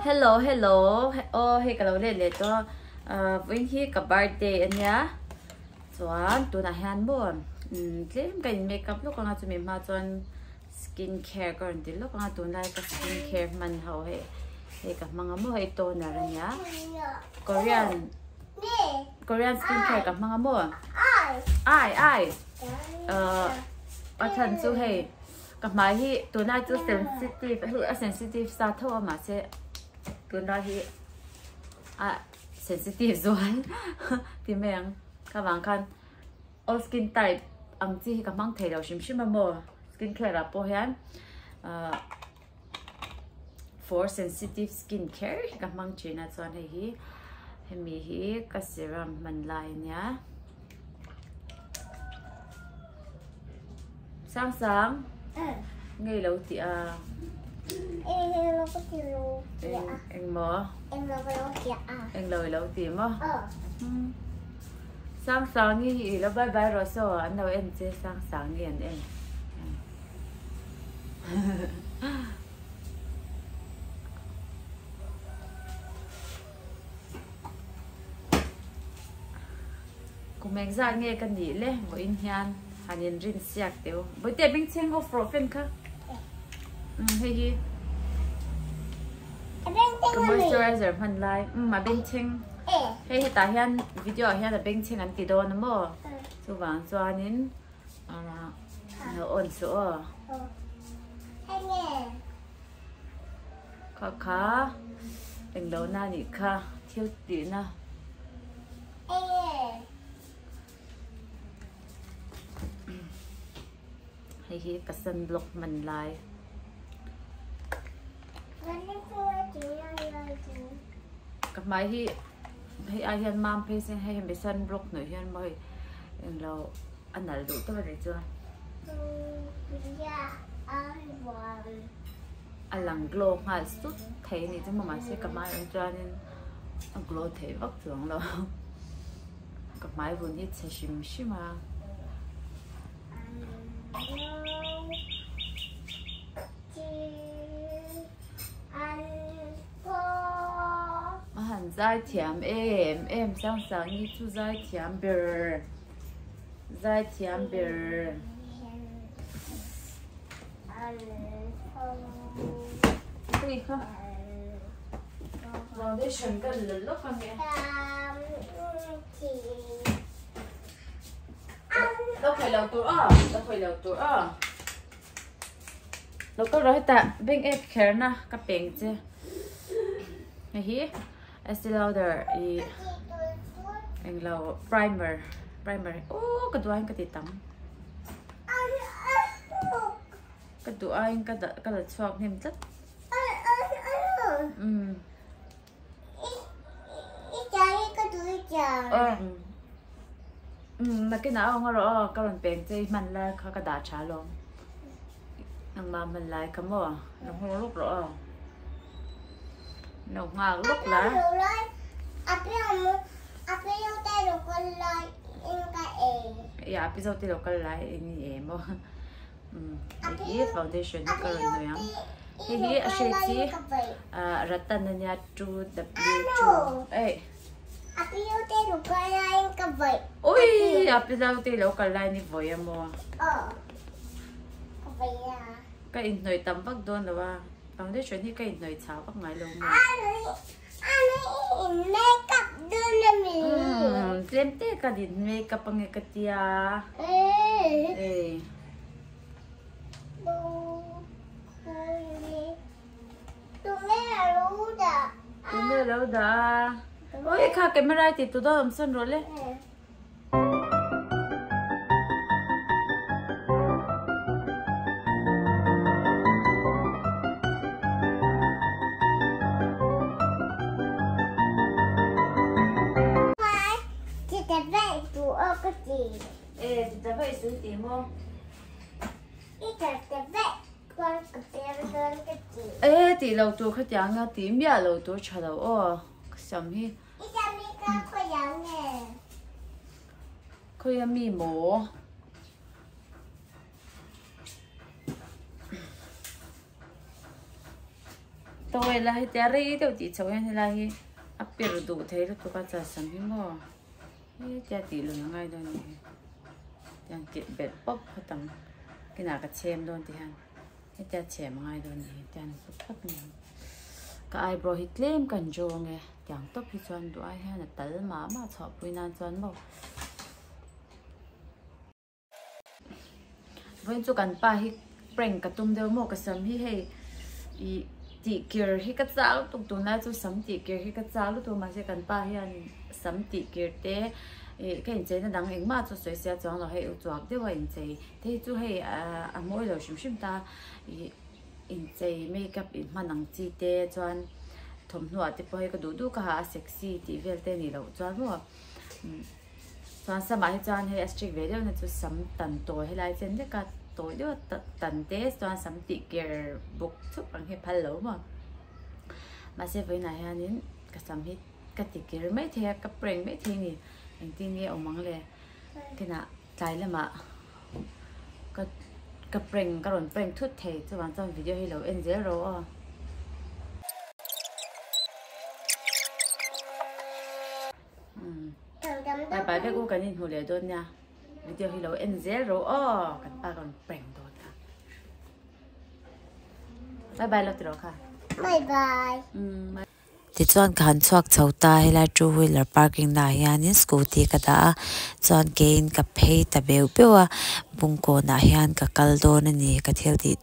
Hello hello aw hei ka lo let leh tawh a vawiin hi ka birthday ania chuan tunah hian maw tlem ka in makeup lawk anga chumi hma chuan skin care ka rawn ti lawk anga tunlai ka skin care hman ho hei hei ka hmang a maw hei toner ania korean korean skin care ka hmang a maw ai ai a chhan chu hei. Ka hmai hi tunlai chu sensitive hei a sensitive sa tho a mahse tunlai hi a sensitive zual ti mai ang ka vang khan all skin type ang chi hi ka hmang thei lo hrim hrim a maw skin care ah pawh hian ah for sensitive skin care hi ka hmang thin a chuan hei hi hemi hi ka serum hman lai ania. Sang sang ngei lo tih a. Eng lo ka ti lo ti a. Eng maw? Eng lo ka lo ti a. Eng lo i lo ti maw? Sang sang hi i lo bye bye rawh saw an lo en che sang sang hi an en. Kum engzat nge ka nih le vawiin hian han in rin siak teu. Bawihte bengchheng off rawh fan kha. Umm hei hi ka moisturizer hman lai. Umm a bengchheng. Hei hetah hian video ah hian a bengchheng an ti dawn a maw. Chuvang chuanin lo on suh aw. Kha kha englo na nih kha thil tihna. Hei hi ka sunblock hman lai. Ka hmai hi hei ai hian mam phei se hei hemi sunblock hnawih hian maw hei englo a nalh duh tawp a nih chuan. A lang glow nghal sut thei a nih chu maw mahse ka hmai awm chuanin a glow thei vak chuang lo ka hmai vun hi chhe hrim hrim a. A han zai thiam em em sang sang hi chu zai thiam ber zai thiam ber. Foundation ka la lawk ang e. Lo khawih lo tur aw, lo khawih lo tur aw. Lo kal rawh hetah bank app kherna ka peng che. Hei hi Estee Lauder i englo primer primer oh ka duh aiin ka ti tam. Ka duh aiin ka dah ka la chhuak hnem tlat. Umm. Umm nakinah a awng a rawh aw ka rawn peng che i hman lai kha ka dah tha alawm. Nangmah hman lai kha maw lo nghawng lawk rawh aw. Lo nghak lawk la. Ia a pi zawk te lo kal lai eng i em aw. Umm hei hi foundation hi ka rawn hnawih ang. Hei hi a shade hi ratan ania 2W2 ei. Ui a pi zawk te lo kal lai ni vawi a maw. Ka inhnawih tam vak dawn lo a. Foundation hi ka inhnawih chau vak ngai lo maw? Umm tlem te ka in makeup ange ka tia. Ei. Tunge lo dah a? Ui kha camera i ti tu dawn awm sawn rawh le. E tih lo tur khatiang a tih miah lo tur tha lo aw ka sam hi. Khawi a mi maw? Towel a hetia rei deuh tih chhoh hian helai hi a pir duh thei lutuk a chuan sam hi maw hetia tih lun a ngai dawn a ni hi tiang kilh belh pawp phawt ang kinah ka chhem dawn ti hian hetia chhem a ngai dawn a ni hi tiang pawp phawt mai ang ka eyebrow hi tlem ka han draw ange tiang tawp hi chuan duh ai hian a tal mah mah chhuahpui nan chuan maw. Vawiin chu kan pa hi prank ka tum deuh maw ka sam hi hei ih tih kir hi ka chak lutuk tunlai chu sam tih kir hi ka chak lutuk mahse kan pa hian sam tih kir te ih ka incheina dang engmah chu sawi sia chuang lo hei uchuak deuh a inchei te hi chu hei a mawi lo hrim hrim ta ih inchei makeup inhman ang chi te chuan thawmhnaw ah te pawh hei ka duh duh ka ha a sexy tih vel te a nih loh chuan maw. Chuan samah hi chuan hei a strict ve deuh na chu sam tan tawi helai chen vek a tawi deuh a tan te chuan sam tih ker buk chhup ang hi a phal lo maw mahse vawiinah hianin ka sam hi ka ti ker mai thei a ka prank mai thei a ni engtin nge awm ang le kinah tlai lamah ka ka prank ka rawn prank thut thei chuvang chuan video hi lo en zel rawh aw. Bye bye vek u kan inhmu leh dawn nia video hi lo en zel rawh aw kan pa rawn prank dawn kha bye bye lo ti rawh kha bye bye Tichuan ka han chhuak chho ta helai two wheeler parking na ah hianin scooty ka dah a chuan keiin ka phei ta beuh beuh a bungkawnah hian ka kal dawn a ni ka thil tih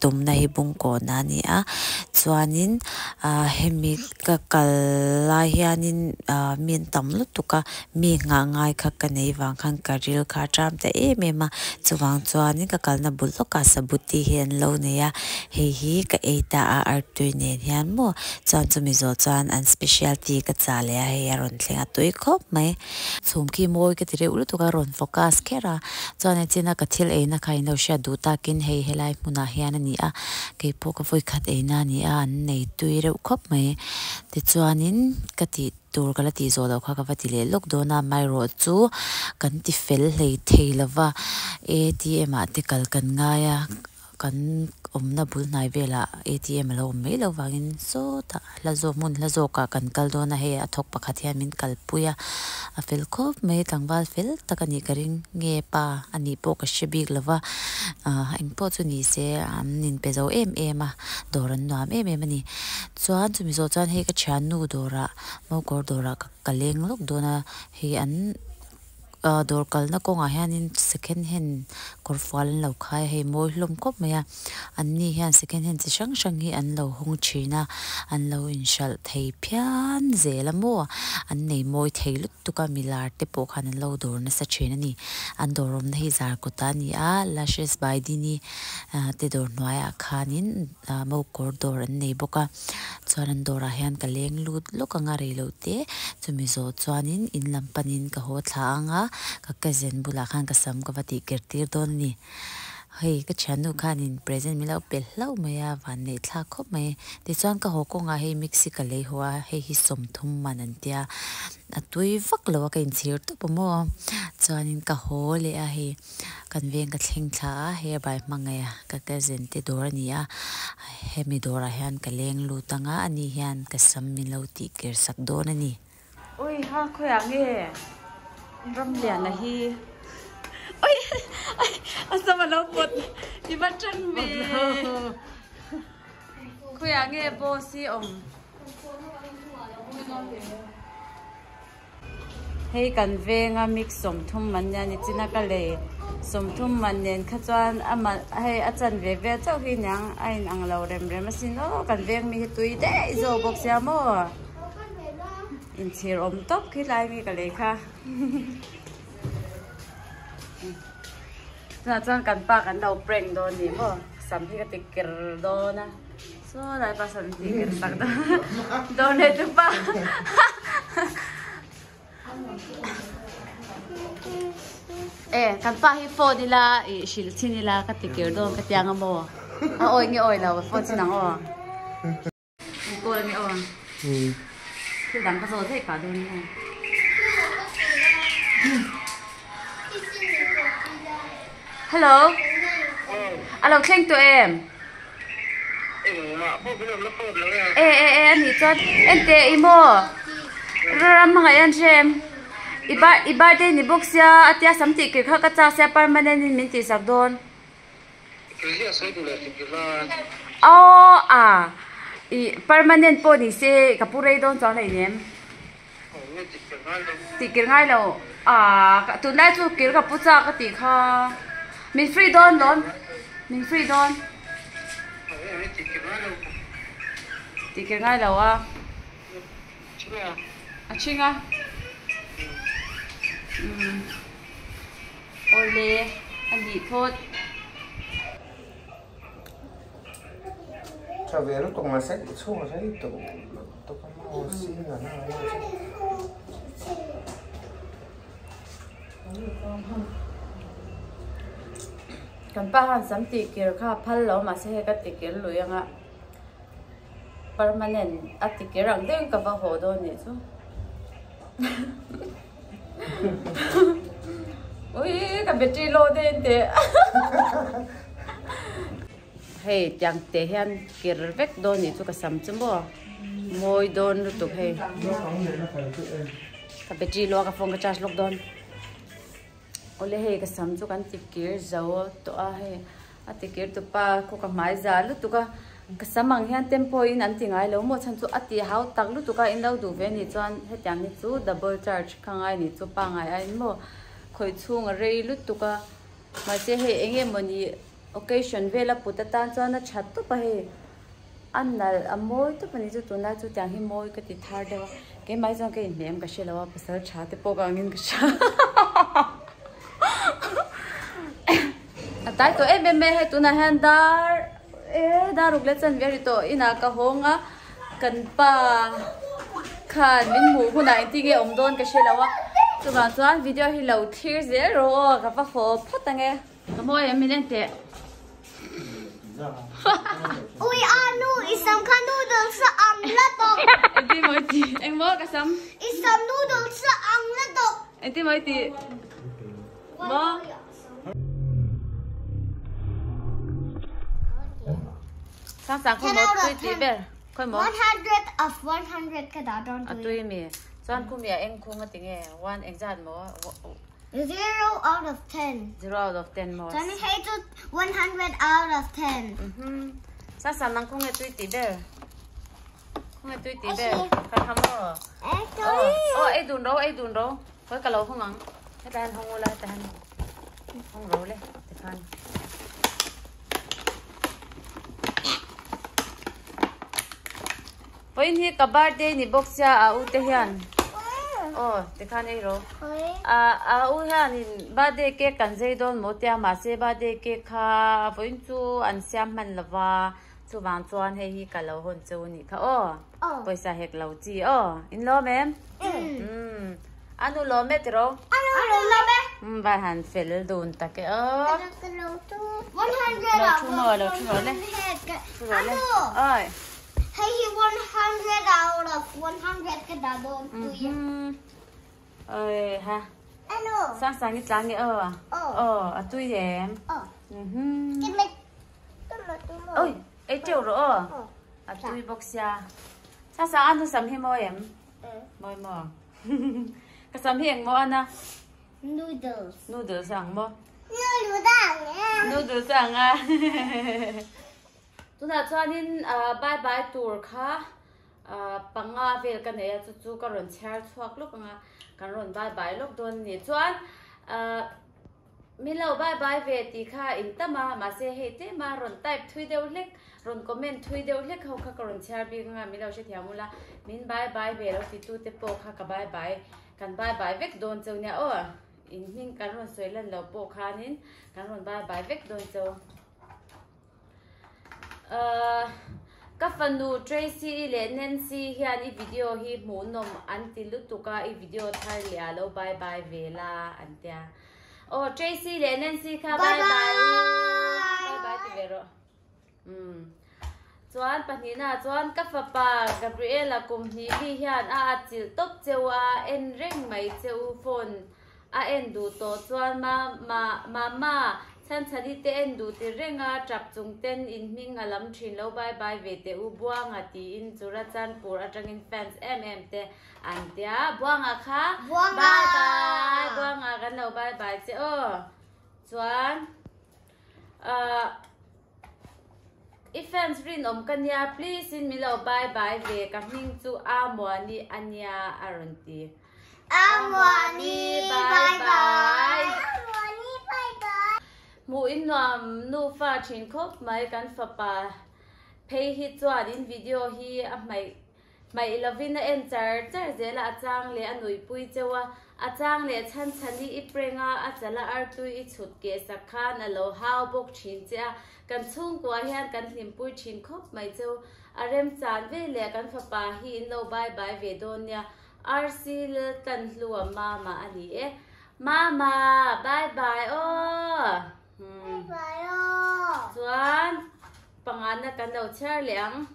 tumna hi bungkawn a ni a chuanin ah hemi ka kal lai hianin ah mi an tam lutuk a mi nghah ngai kha ka nei vang khan ka ril kha a ṭam ta em em a chuvang chuanin ka kalna bul lawkah sabuti hi an lo nei a hei hi ka ei ta a artui nen hian maw chuan chumi zawh chuan an specialty ka chah leh a hei a rawn thleng a tui khawp mai. Chhum khi mawi ka ti reuh lutuk a rawn focus kher a, chuan a china ka thil eina kha in lo hriat duh takin hei helai hmunah hian a ni a, keipawh ka vawikhat eina a ni a, an nei tui reuh khawp mai. Tichuanin ka tih tur ka la tih zawh loh kha ka va ti leh lawk dawn a, amaherawh chu kan ti fel hlei thei lova ATM ah te kal kan ngai a. Kan awmna bul hnai velah ATM a lo awm mai loh vangin sawtah hla zawk hmun hla zawkah kan kal dawn a hei a thawk pakhat hian min kalpui a a fel khawp mai tlangval fel tak a nih ka ring nge pa a nih pawh ka hre bik lova ah engpawh chu ni se an inpe zo em em a dawr an nuam em em a ni chuan chumi zawh chuan hei ka thiannu dawrah mokawr dawrah ka leng lawk dawn a hei an. Ah dawr kalna kawngah hianin second hand kawr fual an lo khai a hei mawi hlawm khawp mai a an ni hian second hand chi hrang hrang hi an lo hawng thin a an lo inhralh thei phian zel a maw an nei mawi thei lutuk a milar te pawh khan an lo dawr nasa thin a ni an dawr awmna hi zarkawt a ni a lashes by dini ah te dawr hnuaiah khanin ah mokawr dawr an nei bawk a. Chuan an dawrah hian ka leng lut lawk ang a rei lo te, chumi zawh chuanin in lam panin ka haw thla ang a, ka cousin bulah khan ka sam ka va tih ker tir dawn a ni. Hei ka thiannu khanin present min lo pe hlauh mai a, vanneih thlak khawp mai. Tichuan ka haw kawngah hei mixie ka lei haw a, hei hi sawmthum man an tia, a tui vak lo a ka inchhir tawp a maw. Chuanin ka haw leh a hei. Kan veng ka thleng thla a, herbai hmangaih a ka cousin te dawr a ni a, hemi dawrah hian ka leng lut ang a, ani hian ka sam min lo tih ker sak dawn a ni. Ui ha khawiah nge Ramliana hi ui a sam a lo pawt i va ṭan ve khawiah nge boss hi awm. Hei kan venga mix 30 man nia nichina ka lei 30 man nen kha chuan a man hei a chan ve vel chauh hi niang a in ang lo rem rem asin aw kan veng mi hi tui daih zawk bawk sia maw inchhir awm tawp khi lai mi ka lei kha tunah chuan kan pa kan lo prank dawn ni maw sam hi ka ti ker dawn a. Saw lai pa sam tih ker tak dawr nei tu pa e kan pa hi phone ila i hrilh chin ila ka ti ker dawn ka tiang a maw a awi nge awi lo phone chin ang aw call nge aw thil dang ka zawt daih pah dawn nia hello a lo thleng tawh em. E e e a nih chuan enteh i maw ram hmangaih an hre em i bir i birthday ni bawk sia a tia sam tih kir kha ka chak sia permanent in min tihsak dawn. Aw a ih permanent pawh ni se ka pu rei dawn chuang hleinem. Tih kir ngai lo ah tunlai chu kir ka pu chak ka tih kha min free dawn lawm min free dawn tih kir ngai lo a a chhing a umm awle a nih phawt. Tha ve lutuk mahse i chhung a rei tawh tawp a maw sing a na a Kan pa khan sam tih kir kha a phal lo mahse hei ka ti kir lui anga permanent a ti kir ang deuhin ka va haw dawn nih chu. Ui ka battery low daih an teh. Hei tiang te hian kir vek dawn nih chu ka sam chu maw mawi dawn lutuk hei. Ka battery low a ka phone ka charge lawk dawn. Awle hei ka sam chu kan ti kir zo tawh a hei a ti kir tupa khaw ka hmai za lutuk a ka sam ang hian tempo in an ti ngai lo maw chhan chu a ti hau tak lutuk a in lo duh ve anih chuan hetiang hi chu double charge kha ngai anih chu pangai a in maw khawih chhung a rei lutuk a mahse hei eng nge mawni occasion vel a put atan chuan a tha tawp a hei a nalh a mawi tawp anih chu tunlai chu tiang hi mawi ka ti thar deuh a keimah hi chuan ka inhnem ka hre lo a pasal tha te pawh ka angin ka hria a tlai tawh em em mai a hei tunah hian dar e dar ruk leh chanve a ri tawh inah ka hawng a kan pa khan min hmuh hunah engtin nge awm dawn ka hre lo a chuvang chuan video hi lo thlir zel rawh aw ka va haw phawt ang e. Ka mawi em min en teh. Ui a nu i sam kha noodles a ang la tawp. Engtin maw i tih? Eng maw ka sam? I sam noodles a ang la tawp. Engtin maw i tih? Maw? Sang sang khawi maw tui tih ber? Khawi maw? 100 of 100 ka dah dawn tui. A tui mi. Chuan khumi a eng khung a ti nge? One engzat maw? Zero out of ten. Zero out of ten maw? Chuan hei chu 100 out of ten. Mhm. Sang sang nang khawnge tui tih ber? Khawnge tui tih ber? Kha kha maw? Aw, aw ei dun ro, ei dun ro. Khawi ka lo hawng ang. Hetah hian hawng ula, hetah hian hawng ro le tikhan. Vawiin hi ka birthday ni bawk sia a u te hian aw tikhan ei rawh a a u hianin birthday cake kan zai dawn maw tia mahse birthday cake kha vawiin chu an siam hman lo va chuvang chuan hei hi ka lo hawn cheu anih kha aw pawisa hek lo chi aw in lawm em umm a nu lawm e tiraw umm vai han fel dun tak e aw lo thu maw lo thu rawh le thu rawh le awi. Hei hi 100 out of 100 ka dah dawn tui. Oi ha. Hello. Sang sang i tlang nge aw. Aw a tui em. Aw. Mhm. Kime tuma tuma. Oi, ei teuh rawh aw. A tui bawk sia. Sang sang anu sam hi mawi em? Mawi maw? Ka sam hi eng maw ana? Noodles. Noodles ang maw? Noodles ang. Noodles ang a. Tunah chuanin bye bye tur kha panga vel ka nei a chu chu ka rawn chhiar chhuak lawk ang a kan rawn bye bye lawk dawn a ni chuan min lo bye bye ve tih kha in tam a mahse hei tlema rawn type thui deuh hlek rawn comment thui deuh hlek ho kha ka rawn chhiar bik ang a min lo hrethiam ula min bye bye ve lo ti tu te pawh kha ka bye bye kan bye bye vek dawn cheu nia aw in hming kan rawn sawi lan loh pawh khanin kan rawn bye bye vek dawn cheu. Ka fanu Tracy-i leh Nancy hian i video hi hmuhnawm an ti lutuk a, i video thar leh ah lo bye bye ve la an tia. Aw Tracy leh Nancy kha bye bye u. Bye bye ti ve rawh. Umm. Chuan pahnihna ah chuan ka fapa Gabriela kum hnih mi hian a atchilh tawp cheu a, en reng mai che u phone a en duh tawh chuan ma ma mama. Chhanchhani te en duh ti reng a, tap chung ten in hming a lam thin lo bye bye ve teh u Buanga tiin Churachandpur atangin fans em em te an tia. Buanga kha bye bye Buanga kan lo bye bye che aw. Chuan ahh i fans rinawm ka nia please in min lo bye bye ve ka hming chu Amuani ania a rawn ti. Amuani bye bye. Amuani bye bye. Hmuh in nuam nufa thin khawp mai kan fapa phei hi chuan in video hi a hmaih hmaih lovin a en char char zel a a chang leh a nuihpui cheu a a chang leh chhan chhan i i prank a a chala artui i chhut keh sak khan a lo hau bawk thin che a kan chhungkua hian kan hlimpui thin khawp mai cheu a remchan ve leh kan fapa hi in lo bye bye ve dawn nia Rc Laltanhlua Mama a ni e. Mama, bye bye aw. Bye bye aw. Chuan pangana kan lo chhiar leh ang.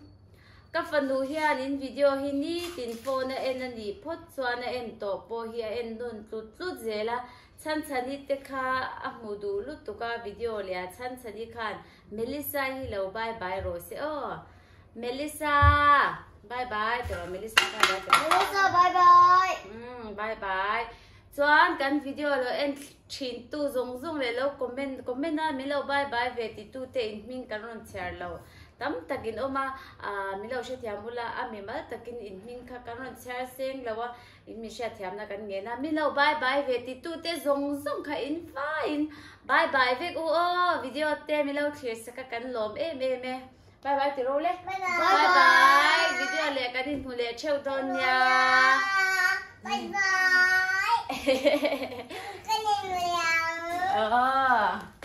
Ka fanu hian in video hi nitin phone a en a nih phawt chuan a en tawh pawh hi a en nun tlut tlut zel a. Chhanchhani te kha a hmu duh lutuk a video leh a Chhanchhani khan Melissa hi lo bye bye rawh se aw. Melissa bye bye tawh Melissa kha bye bye Melissa bye bye bye bye chuan kan video lo en thin tu zawng zawng leh lo comment comment a min lo bye bye ve ti tu te in hming kan rawn chhiar lo tam tak in awm a ah min lo hrethiam ula a mimal takin in hming kha kan rawn chhiar seng lo a In mi hriatthiamna kan ngen a, mi lo bye bye ve ti tu te zawng zawng kha in faiin bye bye vek u aw, video te mi lo thlir sak a kan lawm em em e. Bye bye ti ro le. Bye bye video leh kan inhmu leh theuh dawn nia. Bye bye. Kan inhmu leh ang. Aw.